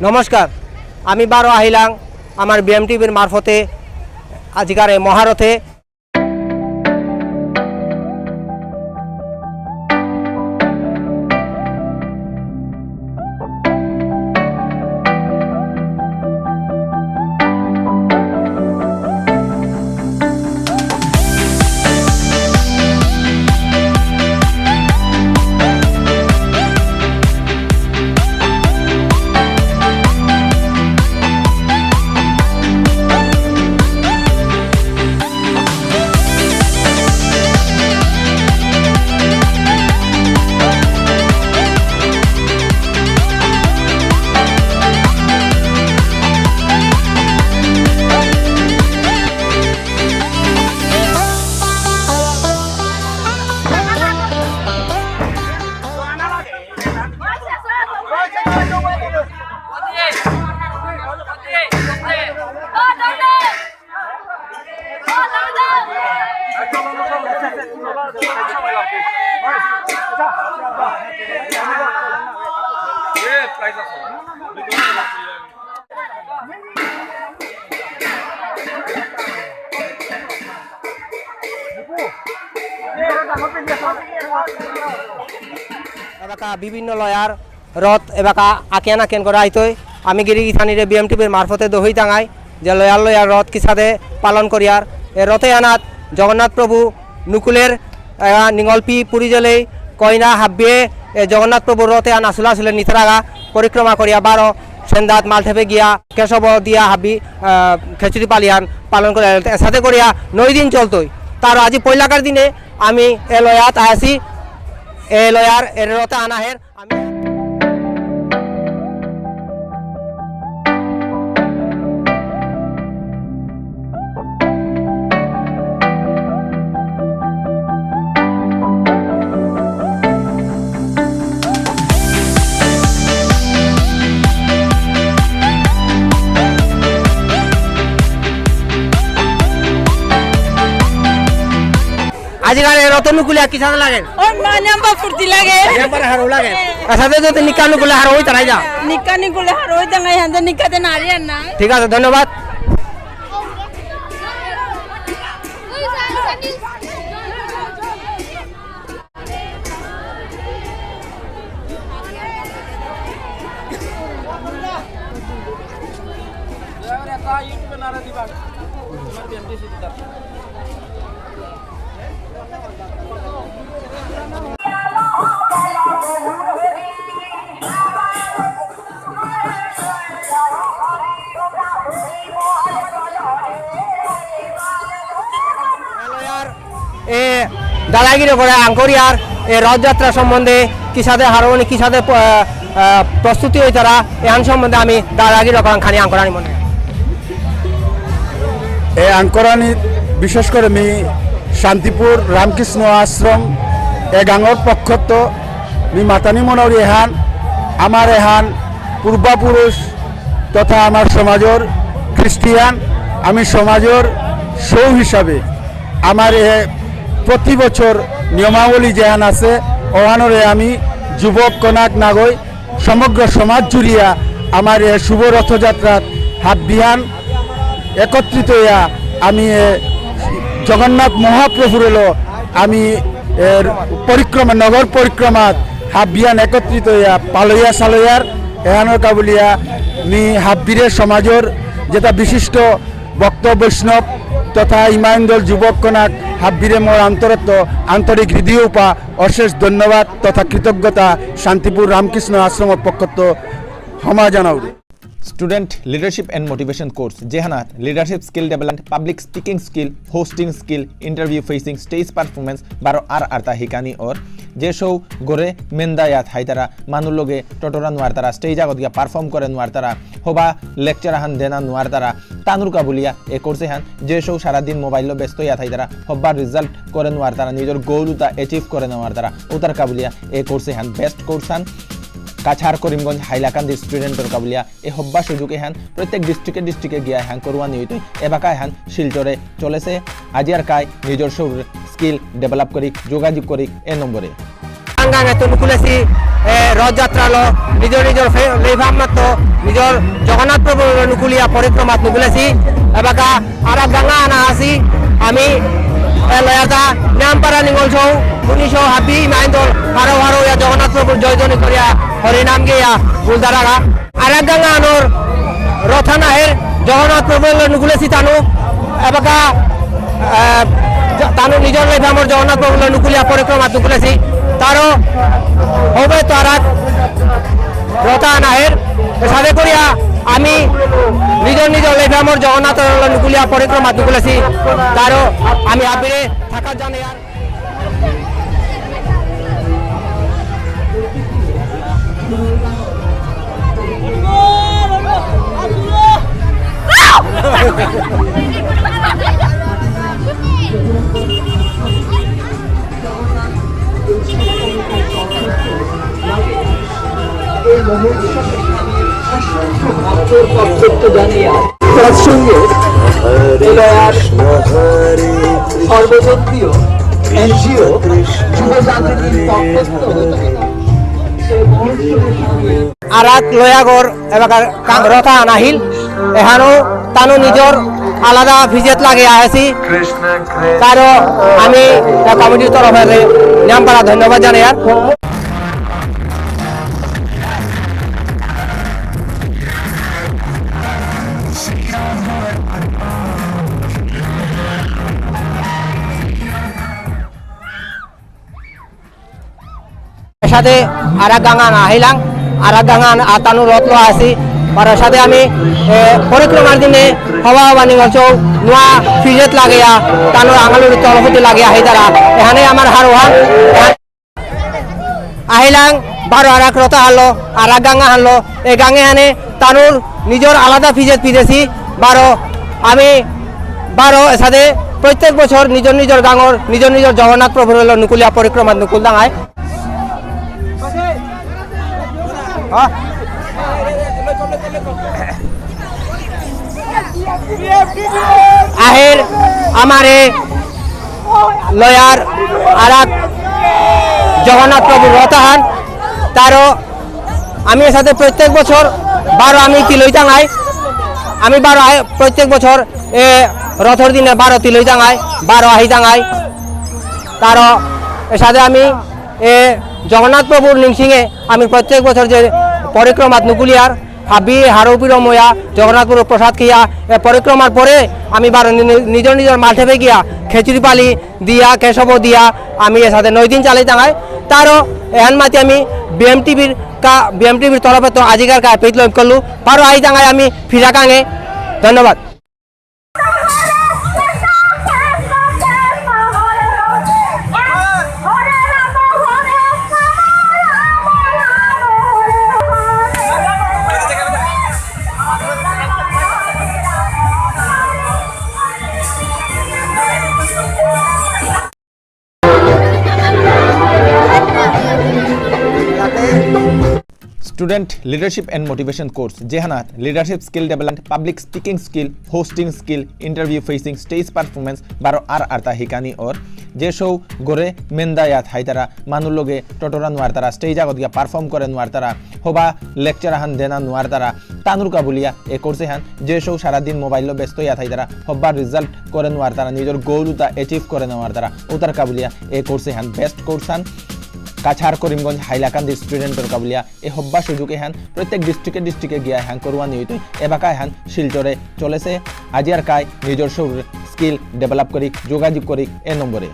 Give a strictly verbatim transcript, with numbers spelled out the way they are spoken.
নমস্কার, আমি বারো আহিলাং আমার বিএমটিভির মারফতে আজিকার এই মহারথে। এবাকা বিভিন্ন লয়ার রথ এবাকা আকিয়ান আকিয়ান করে আইতই। আমি গিরি গিথানিরে বিএমটিভির মারফতে দোহই টাঙাই যে লয়ার লয়ার রথ কিসাদে পালন করিয়ার। এ রথে আনাত জগন্নাথ প্রভু নুকুলের, আহ, নিঙলপি পুরী জেলেই কইনা হাব্বিয়ে এ জগন্নাথ প্রভুর রথে আন আসুলা আসুলে নিতারাগা পরিক্রমা করিয়া বারো সেন্দাত মালঠেপে গিয়া কেশব দিয়া হাব্বি, আহ, খেচুড়ি পালিয়ান পালন করে এসাদে করিয়া নয় দিন চলতই। তার আজি পয়লাকার দিনে আমি এ লয়াত আসি, এ লয়ার এর রথে আনাহের। আমি আজিকার এ রথ নুকুলে কিসাদে লাগে? ওর মানে আমার ফুর্তি লাগে। এবার হারৌ লাগে। আসাদে যদি নিকা নুকুলে হারৌ হই তারাই যা। নিকা নুকুলে হারৌ হই তারাই হাতে নিকাতে নারী আর না। ঠিক আছে, ধন্যবাদ। এ দাদাগিরি করে আঙ্করিয়ার এ রথযাত্রা সম্বন্ধে কিসাদে হারমোনি কিসাদে প-, আহ, প্রস্তুতি হইতারা এহান সম্বন্ধে আমি দাদাগিরি করে খানি আঙ্করানি মনে। এ আঙ্করানি বিশেষ করে মি শান্তিপুর রামকৃষ্ণ আশ্রম এ গাঙর পক্ষত মি মাতানি মনর এহান আমার এহান পূর্বপুরুষ তথা আমার সমাজর খ্রিস্টিয়ান আমি সমাজর সৌ হিসাবে আমার এ প্রতি বছর নিয়মাবলী যেহান আছে, ওহানরে আমি যুবক কনাক নাগই সমগ্র সমাজ জুড়িয়া আমার এ শুভ রথযাত্রাত হাব্বিহান একত্রিত হইয়া আমি এ জগন্নাথ মহাপ্রভুরলো আমি এর পরিক্রমা, নগর পরিক্রমাত হাব্বিহান একত্রিত হইয়া পালইয়া সালইয়ার এহানর কাবুলিয়া মি হাব্বিরে সমাজর যেটা বিশিষ্ট ভক্ত বৈষ্ণব তথা ইমাইন্দল যুবক কনাক হাব্বিরে মোর আন্তরত্ব আন্তরিক হৃদয় উপা অশেষ ধন্যবাদ তথা কৃতজ্ঞতা শান্তিপুর রামকৃষ্ণ আশ্রমর পক্ষত ক্ষমা জানাউরি। Student Leadership and Motivation Course, যেহানাত Leadership Skill Development, Public Speaking Skill, Hosting Skill, Interview Facing, Stage Performance, বারো আর আর্তা হিকানি অর, যে সৌ গরে মেন্দা ইয়া থাইতারা, মানু লগে টটরা নুয়ারতারা, stage আগত গিয়া perform করে নুয়ারতারা, হবা lecture আহান দেনা নুয়ারতারা, তানুর কাবুলিয়া এ course এহান, যে সৌ সারাদিন mobile লো ব্যস্ত ইয়া থাইতারা, হব্বা result করে নুয়ারতারা, নিজর goal উতা achieve করে নুয়ারতারা, উতার কাবুলিয়া এ course এহান best course হান, কাছাড় করিমগঞ্জ হাইলাকান্দি student র কাবুলিয়া এ হব্বা সুযোগ এহান প্রত্যেক district এ district এ গিয়া এহান করুয়া নিয়ত এবাকা এহান শিলচরে চলেছে। আজি আর কাই নিজর সৌর skill develop করি, যোগাযোগ করি এ নম্বরে। আঙ্গা এত নুকুলেসি, এ, রথযাত্রালো, নিজর নিজর ফে-, লেইফাম মাত্র, নিজর জগন্নাথ প্রভু নুকুলিয়া পরিক্রমাত নুকুলেসি, এবাকা আরাক গাঙ আনা আসি, আমি, এ, লয়াতা, নামপারা নিঙল সৌ, উনি সৌ হাবি, মাইন্দল, হারো হারো ইয়া জগন্নাথ প্রভুর জয়ধ্বনি করিয়া, হরিনাম গেয়া, বুলতারাগা। আরাক গাঙ আনোর রথ আহান আহের জগন্নাথ প্রভু নুকুলেসি তানু, এবাকা, আহ, জ-, তানু নিজর লেইফামর জগন্নাথ প্রভু নুকুলিয়া পরিক্রমাত নুকুলেসি, তারও হবে তো আরাক রথ আহান আহের, সাথে করিয়া আমি নিজর নিজর লেইফামর জগন্নাথ নুকুলিয়া পরিক্রমাত নুকুলেসি, তারও আমি হাবিরে থাকা জানে আর তার সঙ্গে এলাকার সর্বদলীয় এনজিও যুব জাগরণের পক্ষ থেকে আরাক লয়াগর এবাকার কা-, রথ আহান আহিল, এহানো তানু নিজর আলাদা ফিজেত লাগে আহেসি, তারও আমি এ কমিটির তরফে নামপারা ধন্যবাদ জানাই আর। এসাদে আরাক গাঙ আহান আহিলাং, আরাক গাঙ আহান আতানু রথলো আসি, আর এসাদে আমি, এ, পরিক্রমার দিনে হবা হবা নিঙল সৌ নুয়া ফিজেত লাগিয়া, তানু আঙালুর তলফুটি লাগিয়া হেইতারা, এহানে আমার হারৌহান, আহিলাং, বারো আরাক রথ আহানলো, আরাক গাঙ আহানলো, এ গাঙ এহানে তানুর নিজর আলাদা ফিজেত ফিজেসি, বারো আমি বারো এসাদে প্রত্যেক বছর নিজর নিজর গাঙর, নিজর নিজর জগন্নাথ প্রভুর নুকুলিয়া পরিক্রমাত নুকুলতাঙাই। হ্যাঁ? আহের আমারে লয়ার আরাক জগন্নাথ প্রভুর রথ আহান, তারও আমি এসাদে প্রত্যেক বছর বারো আমি তিলইতাঙাই, আমি বারো আই-, প্রত্যেক বছর এ রথর দিনে বারো তিলইতাঙাই, বারো আহিতাঙাই, তারও এসাদে আমি এ জগন্নাথ প্রভুর নিংসিঙে আমি প্রত্যেক বছর যে পরিক্রমাত নুকুলিয়ার, হাবি হারৌপি রময়া জগন্নাথ প্রভুর প্রসাদ খেয়া, এ পরিক্রমার পরে আমি বারো নি-, নি-, নিজর নিজর মাঠে গিয়া খেচুড়ি পালি দিয়া, কেশব দিয়া, আমি এসাদে নয় দিন চালাইতাঙাই। তারও এহান মাতি আমি বিএমটিভির কা-, বিএমটিভির তরফে তো আজিকার কা পেইত লম করলু, বারো আহিতাঙাই আমি ফিরা গাঙে। ধন্যবাদ। Student Leadership and Motivation Course, যেহানাত leadership skill development, public speaking skill, hosting skill, interview facing, stage performance, বারো আর আরতা হিকানি অর, যে সৌ গরে মেন্দা ইয়া থাইতারা, মানু লগে টটরা নুয়ারতারা, stage আগত গিয়া perform করে নুয়ারতারা, হবা lecture আহান দেনা নুয়ারতারা, তানুর কা বুলিয়া এ course এহান, যে সৌ সারাদিন mobile লো ব্যস্ত ইয়া থাইতারা, হব্বা result করে নুয়ারতারা, নিজর goal উতা achieve করে নুয়ারতারা, উতার কা বুলিয়া এ course এহান best course হান। কাছাড় করিমগঞ্জ হাইলাকান্দি student র কা বুলিয়া এ হব্বা সুযোগ এহান প্রত্যেক district এ district এ গিয়া এহান করুয়া নিয়ইতই। এবাকা এহান শিলচরে চলেছে। আজি আর কাই নিজর সৌ skill develop করি, যোগাযোগ করি এ নম্বরে।